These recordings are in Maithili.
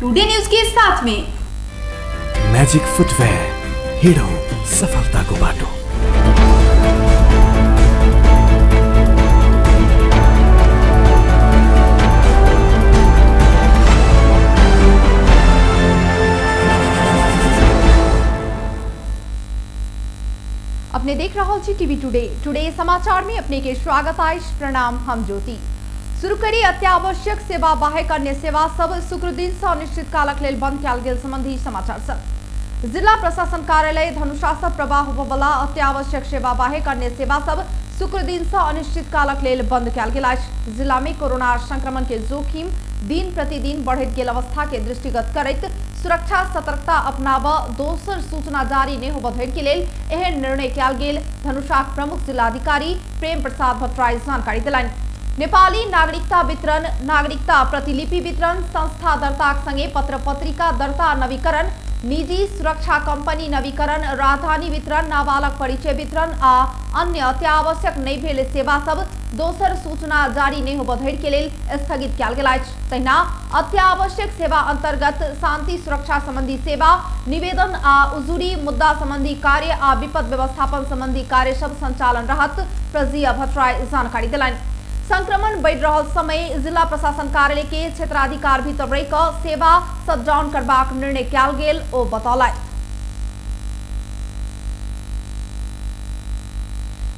टुडे न्यूज के साथ में। म्याजिक फुटवेयर, हिँडौँ सफलताको बाटो। अपने देख रहल छी टीवी टुडे। टुडे समाचार में अपने के स्वागत अछि। प्रणाम, हम ज्योति। शुरू करी अत्यावश्यक सेवा बाहेक अन्य सेवा सब शुक्र दिन से अनिश्चित कालक लेल बंद कयल गेल संबंधी समाचार सब। जिला प्रशासन कार्यालय धनुषा सँ प्रवाह होबयवला अत्यावश्यक सेवा बाहेक अन्य सेवा सब शुक्र दिन से अनिश्चित कालक लेल बंद कयल गेल अछि। जिला में कोरोना संक्रमण के जोखिम दिन प्रतिदिन बढ़ैत गेल अवस्था के दृष्टिगत करैत सुरक्षा सतर्कता अपनाब दोसर सूचना जारी नहि होबय धरि के लेल एहन निर्णय कयल गेल धनुषाक प्रमुख जिलाधिकारी प्रेम प्रसाद भट्टराई जानकारी देलनि। नेपाली नागरिकता वितरण, नागरिकता प्रतिलिपि वितरण, संस्था दर्ताक संगे पत्र पत्रिका दर्ता नवीकरण, निजी सुरक्षा कंपनी नवीकरण, राजधानी वितरण, नाबालक परिचय वितरण आ अन्य अत्यावश्यक नहि भेल सेवा सब दोसर सूचना जारी नहि होबय धरि के लेल स्थगित कयल गेल अछि। तहिना अत्यावश्यक सेवा अंतर्गत शांति सुरक्षा संबंधी सेवा, निवेदन आ उजुरी मुद्दा संबंधी कार्य आ विपद व्यवस्थापन संबंधी कार्य सब संचालन रहत प्रजीय भट्टराई जानकारी देलनि। संक्रमण बढ़ि रहल समय जिला प्रशासन कार्यालय के क्षेत्राधिकार भीतर रहि कऽ सेवा शटडाउन करबाक निर्णय कयल गेल ओ बतौलनि।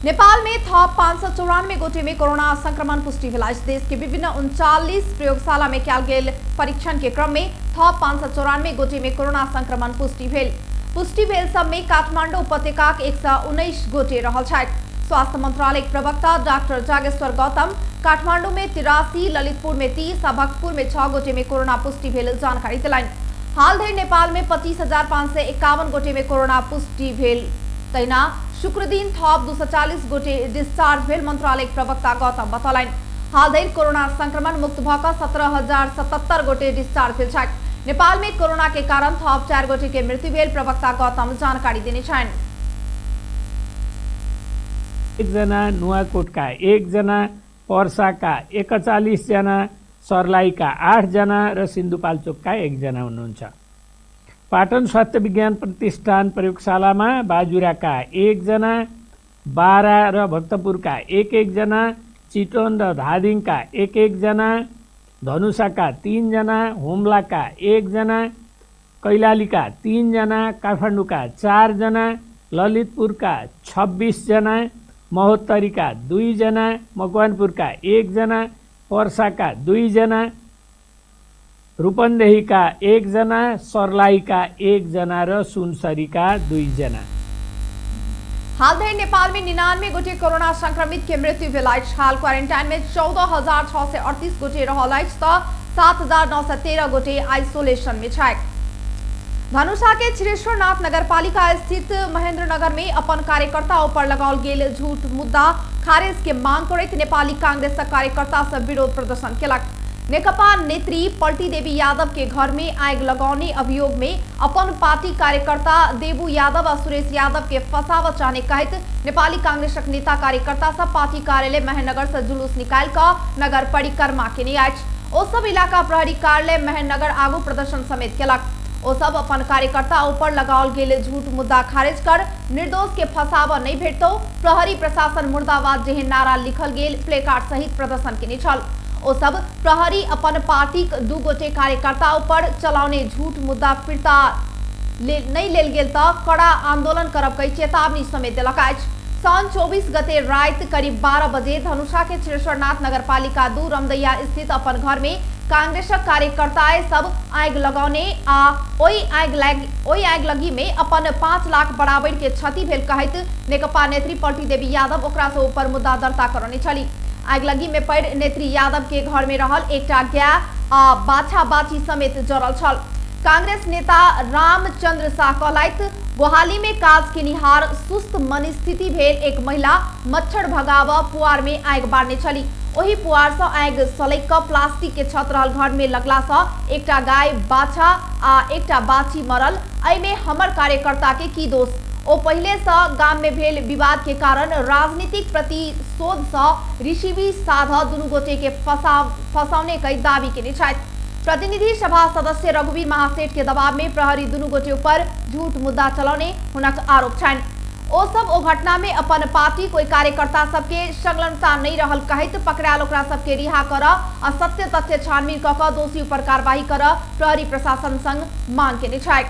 नेपाल में थप 594 गोटे में कोरोना संक्रमण पुष्टि भेल अछि। देश के विभिन्न 39 प्रयोगशाला में कयल गेल परीक्षण के क्रम में थप 594 गोटे में कोरोना संक्रमण पुष्टि भेल। पुष्टि भेल सब में काठमांडू उपत्यकाक 119 गोटे रहल छथि। स्वास्थ्य मंत्रालय के प्रवक्ता डॉक्टर जागेश्वर गौतम काठमांडू में 83, ललितपुर में 30 आ भक्तपुर में 6 गोटे में कोरोना पुष्टि भेल जानकारी देलनि। हाल धरि नेपाल में 25,551 गोटे में कोरोना पुष्टि भेल। तहिना शुक्रदिन थप 240 गोटे डिस्चार्ज भेल मंत्रालय के प्रवक्ता गौतम बतौलनि। हाल धरि कोरोना संक्रमण मुक्त भऽ कऽ 17,077 गोटे डिस्चार्ज भेल छथि। नेपाल में कोरोना के कारण थप 4 गोटे के मृत्यु भेल प्रवक्ता गौतम जानकारी देने छनि। एकजना नुवाकोटका, एकजना पर्साका, 41 जना सर्लाहीका, 8 जना र सिन्धुपाल्चोकका 1 हुनुहुन्छ। पाटन स्वास्थ्य विज्ञान प्रतिष्ठान प्रयोगशालामा बाजुराका 1 जना, बारा र भक्तपुरका एक एकजना, चितवन र धादिङका एक एकजना, धनुषाका 3 जना, हुम्लाका 1 जना, कैलालीका 3 जना, काठमाडौँका 4 जना, ललितपुरका 26 जना, महोत्तरीका 2 जना, मकवानपुरका 1 जना, पर्साका 2 जना, रूपन्देहीका 1 जना, सर्लाहीका 1 जना र सुनसरीका 2 जना। हाल धरि नेपाल में 99 गोटे कोरोना संक्रमित के मृत्यु भेल अछि। हाल क्वारेंटाइन में 14,638 गोटे रहल अछि तऽ 7,913 गोटे आइसोलेशन में छथि। धनुषा के क्षीरेश्वरनाथ नगरपालिका स्थित महेंद्रनगर में अपन कार्यकर्ता ऊपर लगाओल गेल झूठ मुद्दा खारिज के मांग करैत नेपाली कांग्रेसक कार्यकर्ता सब विरोध प्रदर्शन केलक। नेकपा नेत्री पल्टी देवी यादव के घर में आगि लगौने अभियोग में अपन पार्टी कार्यकर्ता देबू यादव आ सुरेश यादव के फंसावत चाहने कहैत नेपाली कांग्रेसक नेता कार्यकर्ता सब पार्टी कार्यालय महेन्द्रनगर से जुलूस निकालि कऽ नगर परिक्रमा केने अछि। ओ सब इलाका प्रहरी कार्यालय महेन्द्रनगर आगू प्रदर्शन समेत केलक। ओ सब अपन कार्यकर्ता ऊपर लगाओल गेल झूठ मुद्दा खारिज कर निर्दोष के फंसाबऽ नहि भेटतौ, प्रहरी प्रशासन मुर्दाबाद जेहन नारा लिखल गेल प्लेकार्ड सहित प्रदर्शन केने छल। ओ सब प्रहरी अपन पार्टीक 2 गोटे कार्यकर्ता ऊपर चलाउने झूठ मुद्दा फिर्ता नहि लेल गेल तऽ कड़ा आंदोलन करब कहि चेतावनी समेत देलक अछि। साउन 24 गते राति करीब 12 बजे धनुषा के क्षीरेश्वरनाथ नगरपालिका 2 रमदैया स्थित अपन घर में कांग्रेसक कार्यकर्ता सब आगि लगौने आ ओहि आगि लगी में अपन 5 लाख बराबर के क्षति भेल कहैत नेकपा नेत्री पल्टी देवी यादव ओकरा से ऊपर मुद्दा दर्ता करौने छली। आगि लगी में पड़ि नेत्री यादव के घर में रहल एकटा गाय आ बाछा बाछी समेत जरल छल। कांग्रेस नेता रामचंद्र शाह कहलथि, गोहाली में काज केनिहार सुस्त मनस्थिति भेल एक महिला मच्छर भगाबऽ पुआर में आगि बारने छली। ओहि पुआर सँ आगि सलगि कऽ प्लास्टिक के छत रहल घर में लगला सँ एकटा गाय बाछा आ एकटा बाछी मरल। एहिमे हमर कार्यकर्ता के की दोष? ओ पहिले सँ गाम में भेल विवाद के कारण राजनीतिक प्रतिशोध सँ ऋषिवी साध दुनू गोटे के फंसौने कहि दावी केने छथि। प्रतिनिधि सभा सदस्य रघुवीर महासेठ के दबाव में प्रहरी दुनू गोटे ऊपर झूठ मुद्दा चलौने हुनक आरोप छनि। ओ सब ओ घटना में अपन पार्टी कोई कार्यकर्ता सबके संलग्नता नहीं रहल कहैत पकड़ायल ओकरा सबके रिहा कर आ सत्य तथ्य छानबीन क क दोषी ऊपर कार्रवाई कर प्रहरी प्रशासन संग मांग केने छथि।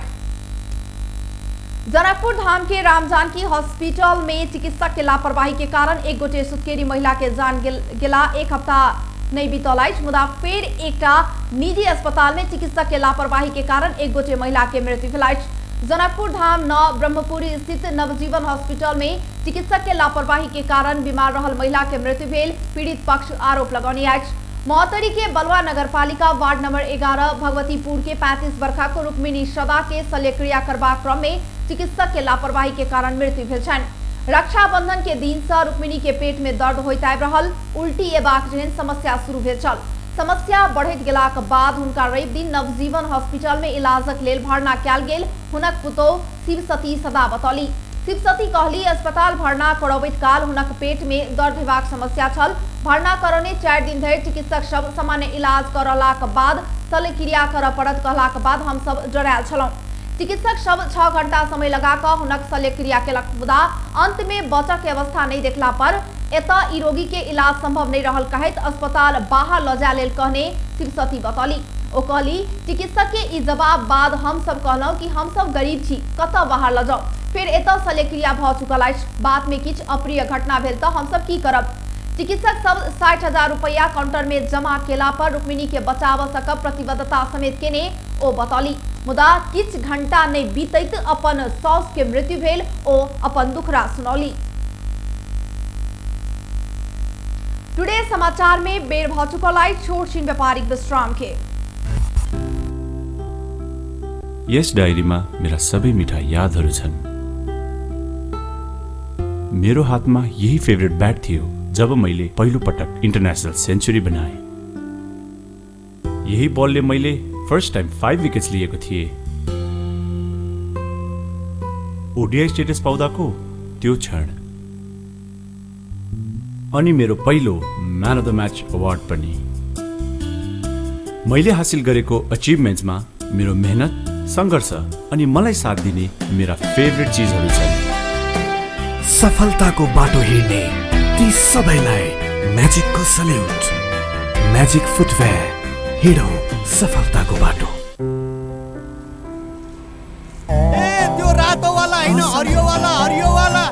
जनकपुर धाम के रामजानकी हॉस्पिटल में चिकित्सक के लापरवाही के कारण एक गोटे सुतकेरी महिला के जान गेला एक हफ्ता नहीं बीतल अछि, मुदा फेर एकटा निजी अस्पताल में चिकित्सक के लापरवाही के कारण एक गोटे महिला के मृत्यु भेल अछि। जनकपुर धाम 9 ब्रह्मपुरी स्थित नवजीवन हॉस्पिटल में चिकित्सक के लापरवाही के कारण बीमार रहल महिला के मृत्यु भेल पीड़ित पक्ष आरोप लगौने अछि। महोत्तरी के बलुआ नगरपालिका वार्ड नंबर 11 भगवतीपुर के 35 वर्षा को रुक्मिणी सदा के शल्यक्रिया करबाक क्रम में चिकित्सक के लापरवाही के कारण मृत्यु भेल छनि। रक्षाबंधन के दिन से रुक्मिणी के पेट में दर्द होइत आबि रहल उल्टी एबाक जेहन समस्या शुरू भेल छल। समस्या बढ़ैत गेलाक बाद हुनका रवि दिन नवजीवन हॉस्पिटल में इलाजक लेल भर्ना कयल गेल। हुनक पुतोह शिवसती सदा बतौली। शिवसती कहली अस्पताल भर्ना करबैत काल हुनक पेट में दर्द हेबाक समस्या छल। भर्ना करौने 4 दिन धरि चिकित्सक सब सामान्य इलाज करलाक बाद शल्यक्रिया करऽ पड़त कहलाक बाद हम सब डरायल छलहुँ। चिकित्सक सब 6 घंटा समय लगा कऽ हुनक शल्यक्रिया केलक, मुदा अंत में बचऽ के अवस्था नहीं देखला पर एतऽ ई रोगी के इलाज संभव नहीं रहल कहैत अस्पताल बाहर लऽ जाय लेल कहने शिवसती बतौली। ओ कहली चिकित्सक के ई जवाब बाद हम सब कहलहुँ कि हम सब गरीब छी, कतऽ बाहर लऽ जाउ, फेर एतऽ शल्यक्रिया भऽ चुकल अछि, बाद में किछु अप्रिय घटना भेल तऽ हम सब की करब। चिकित्सक सब 60,000 रुपया काउंटर में जमा केला पर रुक्मिणी के बचाव सकब प्रतिबद्धता समेत केने ओ बतौली, मुदा किछु घंटा नहीं बीतैत अपन साउस के मृत्यु भेल ओ अपन दुखड़ा सुनौली। टुडे समाचार में बेर भ चुकल अछि छोट छिन व्यापारिक विश्राम के। यस डायरीमा मेरा सबै मिठा यादहरू छन्। मेरो हातमा यही फेभरेट ब्याट थियो जब मैले पहिलो पटक इन्टरनेसनल सेन्चुरी बनाएँ। यही बलले मैले फर्स्ट टाइम 5 विकेट्स लिएको थिएँ। ओडिआई स्टेटस पाउँदाको त्यो क्षण अनि मेरो पहिलो man of the match award पनि। मैले हासिल गरेको अचिभमेन्ट्समा मेरो मेहनत, सङ्घर्ष अनि मलाई साथ दिने मेरा फेभरेट चिजहरू छन्। सफलताको बाटो हिँड्ने ती सबैलाई म्याजिकको सल्युट। म्याजिक फुटवेयर, हिँडौँ सफलताको बाटो। ए त्यो रातोवाला होइन, हरियोवाला, हरियोवाला।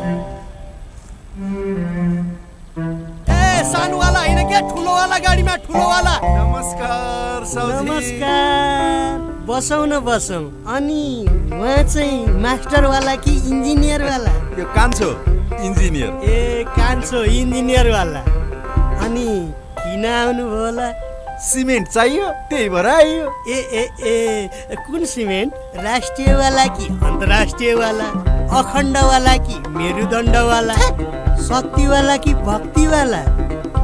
ए सानोवाला होइन क्या, ठुलोवाला गाडीमा, ठुलोवाला। नमस्कार साउजी। नमस्कार, बसौँ न बसौँ। अनि उहाँ चाहिँ मास्टरवाला कि इन्जिनियरवाला? यो कान्छो इन्जिनियर। ए कान्छो इन्जिनियरवाला। अनि किन आउनुभयो होला? सिमेन्ट चाहियो त्यही भएर आइयो। ए ए ए कुन सिमेन्ट? राष्ट्रियवाला कि अन्तर्राष्ट्रियवाला? अखण्डवाला कि मेरुदण्डवाला? शक्तिवाला कि भक्तिवाला?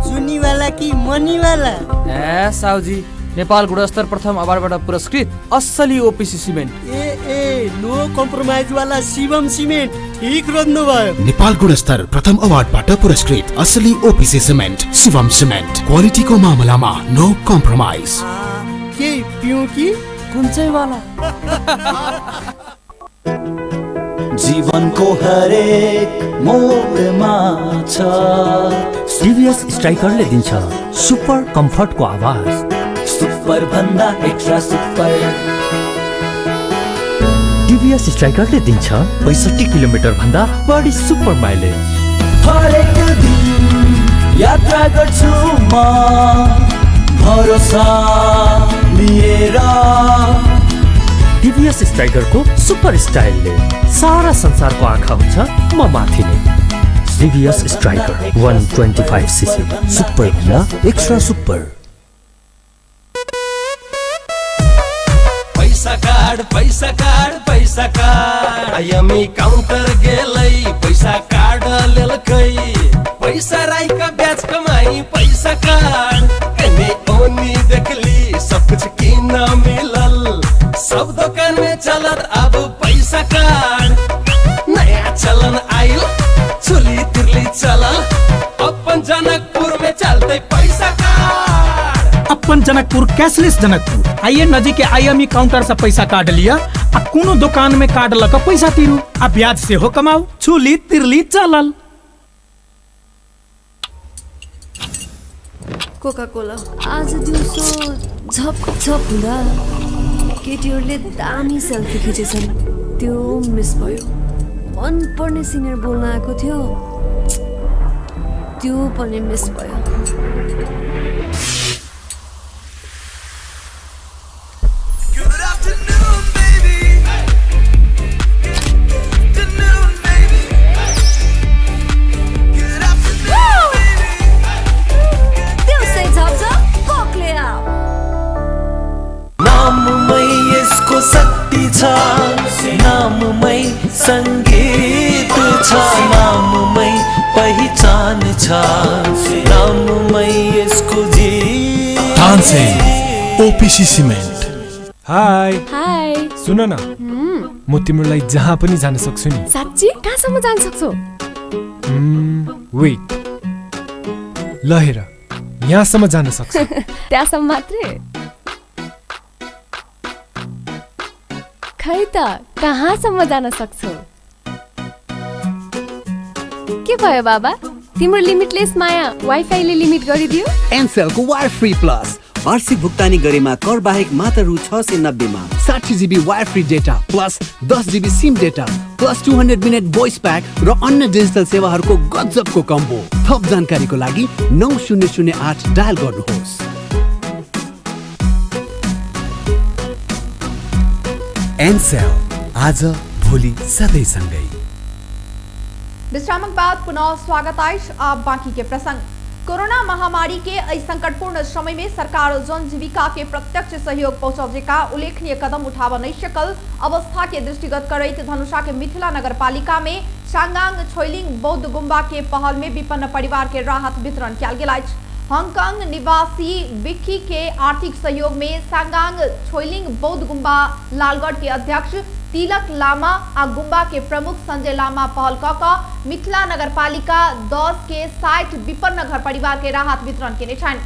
चुनीवाला कि मनीवाला? ए साउजी, नेपाल गुणस्तर प्रथम अवार्डबाट पुरस्कृत असली ओपिसी सिमेन्ट। ए ए नो कम्प्रोमाइज वाला शिवम सिमेन्ट, ठिक रोज्नु भयो। नेपाल गुणस्तर प्रथम अवार्डबाट पुरस्कृत असली ओपिसी सिमेन्ट शिवम सिमेन्ट, क्वालिटीको मामलामा नो कम्प्रोमाइज। के पिउँ कि कुन चाहिँ वाला? जीवनको हरेक मोडमा छ सिरियस स्ट्राइकरले दिन्छ सुपर कम्फर्टको आवाज, सुपर भन्दा एक्स्ट्रा सुपर। टिभीएस स्ट्राइकरले दिन्छ 65 किलोमिटर भन्दा बढी सुपर माइलेज। हरेक दिन यात्रा गर्छु म भरोसा लिएर। टिभीएस स्ट्राइकरको सुपर स्टाइलले सारा संसारको आँखा हुन्छ म माथि नै। टिभीएस स्ट्राइकर 125 सीसी, सुपर भन्दा एक्स्ट्रा सुपर। पैसा कार्ड, पैसा कार्ड, पैसा कार्ड। आइएमई काउंटर गेलै पैसा कार्ड लेलकै, पैसा राइका ब्याज कमाई पैसा कार्ड। एने ओनी देखली सब कुछ किन मिलल, सब दुकान में चलत अब पैसा कार्ड। नया चलन आइल चुली तिरली चलल, अपन जनकपुर में चलते पैसा कार्ड। अपन अपन जनकपुर कैशलेस जनकपुर। आइए नजीक के आईएमई काउंटर से पैसा कार्ड लिया आ कोनो दुकान में कार्ड लग पैसा तीरू आ ब्याज से हो कमाओ। छुली तिरली चलल। कोका कोला आज दिउँसो झप झप हुँदा केटीहरूले दामी सेल्फी खिचेछन्, त्यो मिस भयो। मनपर्ने सिनियर बोल्न आएको थियो, त्यो पनि मिस भयो। नाममै यसको शक्ति छ, नाममै संगीत छ, नाममै पहिचान छ, नाममै यसको जीवन। Tansen OPC cement. Hi hi, सुन न, म तिमीलाई जहाँ पनि जान सक्छु नि। साँच्ची? कहाँसम्म जान सक्छौ? वेट, ल हेर, यहाँसम्म जान सक्छु। त्यहाँसम्म मात्रै? खै त कहाँसम्म जान सक्छौ? के भयो बाबा, तिम्रो लिमिटलेस माया वाइफाईले लिमिट गरिदियो? एनसेलको वायर फ्री प्लस वार्षिक भुक्तानी गरेमा कर बाहेक मात्र रु 690 मा 60 GB wire free data plus 10 GB SIM data plus 200 minute voice pack र अन्य डिजिटल सेवाहरूको गजबको कम्बो। थप जानकारीको लागि 9008 डायल गर्नुहोस्। एनसेल, आज भोलि सधैँ सँगै। विश्रामक बाद पुनः स्वागत अछि। आप बाकी के प्रसंग। कोरोना महामारी के एहि संकटपूर्ण समय में सरकार जनजीविका के प्रत्यक्ष सहयोग पहुंचावे का उल्लेखनीय कदम उठाव नहीं सकल अवस्था के दृष्टिगत करैत धनुषा के मिथिला नगरपालिका में सांगांग छोइलिंग बौद्ध गुम्बा के पहल में विपन्न परिवार के राहत वितरण कयल गेल अछि। हांगकांग निवासी विक्की के आर्थिक सहयोग में सांगांग छोइलिंग बौद्ध गुम्बा लालगढ़ के अध्यक्ष तिलक लामा आ गुम्बा के प्रमुख संजय लामा पहल क क मिथिला नगरपालिका 10 के 60 विपन्न घर परिवार के राहत वितरण केने छनि।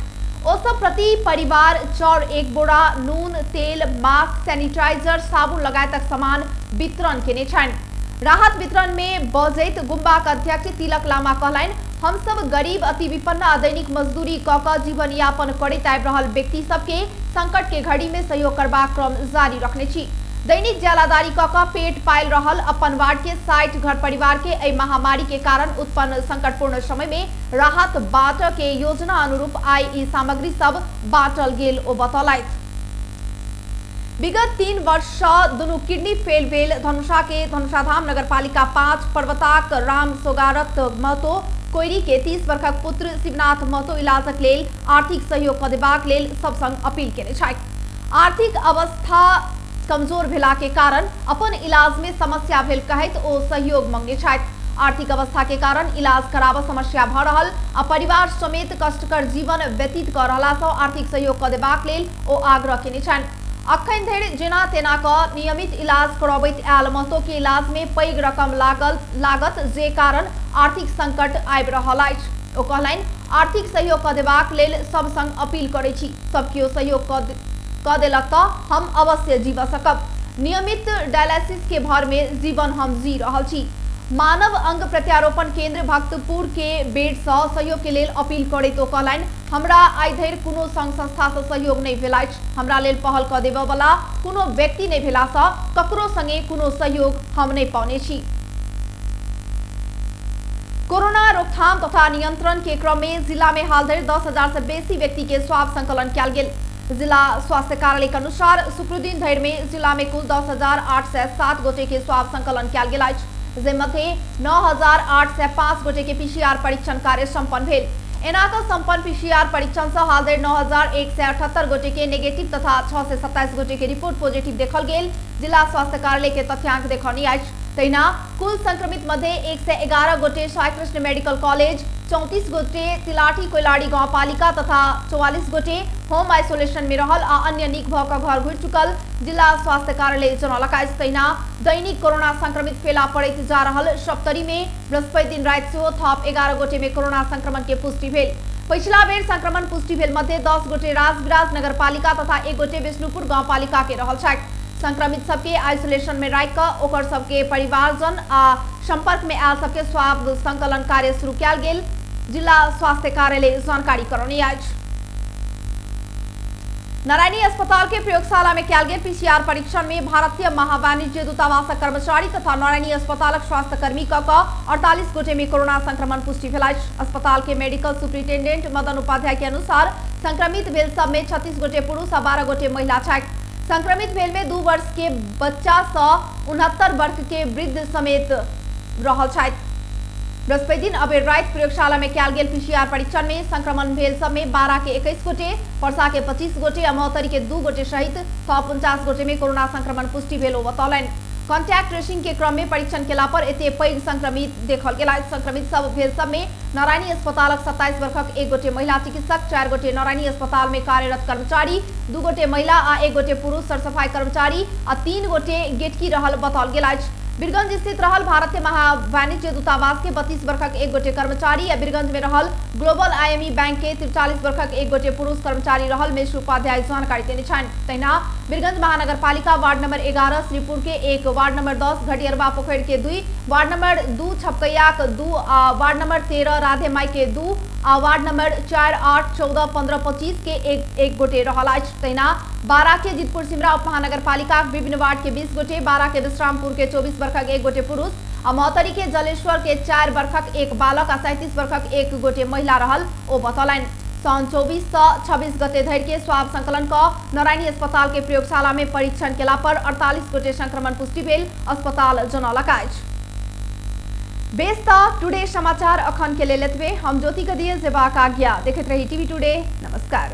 ओ सब प्रति परिवार चाउर 1 बोरा, नून, तेल, मास्क, सैनिटाइजर, साबुन लगायतक सामान वितरण केने छनि। राहत वितरण में बजैत गुम्बा के अध्यक्ष तिलक लामा कहलनि, हम सब गरीब, अति विपन्न आ दैनिक मजदूरी क क जीवन यापन करैत आबि रहल व्यक्ति सबके संकट के घड़ी में सहयोग करबाक क्रम जारी रखने छी। दैनिक ज्यालादारी क क पेट पालि रहल अपन वार्ड के 60 घर परिवार के एहि महामारी के कारण उत्पन्न संकटपूर्ण समय में राहत बांट के योजना अनुरूप आई ई सामग्री सब बांटल गेल ओ बतौलथि। विगत 3 वर्ष दुनू किडनी फेल भेल धनुषा के धनुषाधाम नगरपालिका 5 पर्वताक राम सोगारत महतो कोइरी के 30 वर्षक पुत्र शिवनाथ महतो इलाजक लेल आर्थिक सहयोग क देबाक लेल सब संग अपील केने छथि। आर्थिक अवस्था कमजोर भेला के कारण अपन इलाज में समस्या भेल कहैत ओ सहयोग मंगने छथि। आर्थिक अवस्था के कारण इलाज कराबऽ समस्या भ रहल आ परिवार समेत कष्टकर जीवन व्यतीत क रहला सँ आर्थिक सहयोग क देबाक लेल ओ आग्रह केने छनि। अखन धरि जेना तेना क नियमित इलाज करबैत आयल महतो के इलाज में पैघ रकम लागत जे कारण आर्थिक संकट आबि रहल अछि। ओ कहलनि, आर्थिक सहयोग क देबाक लेल सब संग अपील करै छी, सब केओ सहयोग क देलक तऽ हम अवश्य जीव सकब। नियमित डायलिसिस के भर में जीवन हम जी रहल छी। मानव अंग प्रत्यारोपण केंद्र भक्तपुर के बेड सँ सहयोग के लेल अपील करैत ओ कहलनि, हमरा आइ धरि कोनो संघ संस्था सँ सहयोग नहि भेल अछि। हमरा लेल पहल क देबय वाला कोनो व्यक्ति नहि भेला सँ ककरो संगे कोनो सहयोग हम नहि पौने छी। कोरोना रोकथाम तथा नियंत्रण के क्रम में जिला में हाल धरि 10,000 से बेसी व्यक्ति के स्वाब संकलन कयल गेल। जिला स्वास्थ्य कार्यालय के अनुसार शुक्रदिन धरि में जिला में कुल 10,807 गोटे के स्वाब संकलन कयल गेल अछि, जाहिमध्ये 9,805 गोटे के पीसीआर परीक्षण कार्य संपन्न भेल। एना क संपन्न पीसीआर परीक्षण से हाल धरि 9,178 गोटे के नेगेटिव तथा 627 गोटे के रिपोर्ट पॉजिटिव देखल गेल जिला स्वास्थ्य कार्यालय के तथ्यांक देखौनी अछि। तहिना कुल संक्रमित मध्ये 111 गोटे साईकृष्ण मेडिकल कॉलेज, 34 गोटे तिलाठी कोइलाड़ी गांवपालिका तथा 44 गोटे होम आइसोलेशन में रहल आ अन्य निक भ क घर घुरि चुकल जिला स्वास्थ्य कार्यालय जनौलक अछि। तहिना दैनिक कोरोना संक्रमित फेला पड़ैत जा रहल सप्तरी में बृहस्पति दिन राति सेहो थप 11 गोटे में कोरोना संक्रमण के पुष्टि भेल। पछिला बेर संक्रमण पुष्टि भेल मध्ये 10 गोटे राजविराज नगरपालिका तथा 1 गोटे विष्णुपुर गाउँपालिका के रहल छथि। संक्रमित सबके आइसोलेशन में राखि कऽ ओकर सबके परिवारजन आ संपर्क में आयल सबके स्वाब संकलन कार्य शुरू कयल गेल जिला स्वास्थ्य कार्यालय जानकारी करौने अछि। नारायणी अस्पताल के प्रयोगशाला में कयल गेल पीसीआर परीक्षण में भारतीय महावाणिज्य दूतावासक कर्मचारी तथा नारायणी अस्पतालक स्वास्थ्यकर्मी क 48 गोटे में कोरोना संक्रमण पुष्टि भेल अछि। अस्पताल के मेडिकल सुपरिटेंडेंट मदन उपाध्याय के अनुसार संक्रमित भेल सब में 36 गोटे पुरुष आ 12 गोटे महिला छथि। संक्रमित भेल में 2 वर्ष के बच्चा सँ 69 वर्ष के वृद्ध समेत रहल छथि। बृहस्पति दिन अबेर राति प्रयोगशाला में कयल गेल पीसीआर परीक्षण में संक्रमण भेल सब में 12 के 21 गोटे, परसा के 25 गोटे आ महोत्तरी के 2 गोटे सहित थप 49 गोटे में कोरोना संक्रमण पुष्टि भेल ओ बतौलनि। कॉन्टैक्ट ट्रेसिंग के क्रम में परीक्षण केला पर एते पैघ संक्रमित देखल गेल। संक्रमित सब भेल सब में नारायणी अस्पतालक 27 वर्षक 1 गोटे महिला चिकित्सक, 4 गोटे नारायणी अस्पताल में कार्यरत कर्मचारी, 2 गोटे महिला आ 1 गोटे पुरुष सरसफाई कर्मचारी आ 3 गोटे गेटकी रहल बताओल गेल अछि। बीरगंज स्थित रहल भारतीय महावाणिज्य दूतावास के 32 वर्षक 1 गोटे कर्मचारी आ बीरगंज में रहल ग्लोबल आईएमई बैंक के 43 वर्षक 1 गोटे पुरुष कर्मचारी रहल मिश्र उपाध्याय जानकारी देने छनि। तहिना बीरगंज महानगरपालिका वार्ड नंबर 11 श्रीपुर के 1, वार्ड नंबर 10 घटियरवा पोखरि के 2, वार्ड नंबर 2 छपकैयाक 2 आ वार्ड नंबर 13 राधे माई के 2 आ वार्ड नंबर 4, 8, 14, 15, 25 के 1 1 गोटे रहल अछि। तहिना 12 के जितपुर सिमरा उप महानगरपालिका विभिन्न वार्ड के 20 गोटे, 12 के विश्रामपुर के 24 वर्षक 1 गोटे पुरुष आ महोत्तरी के जलेश्वर के 4 वर्षक 1 बालक आ 37 वर्षक 1 गोटे महिला रहल ओ बतौलनि। साउन 24 से 26 गते धरि के स्वाब संकलन क नारायणी अस्पताल के प्रयोगशाला में परीक्षण केला पर 48 गोटे संक्रमण पुष्टि भेल अस्पताल जनौलक अछि। बेस त टुडे समाचार अखन के लेल एतबे। हम ज्योति के दिए जेबाक आज्ञा। देखैत रही टीवी टुडे। नमस्कार।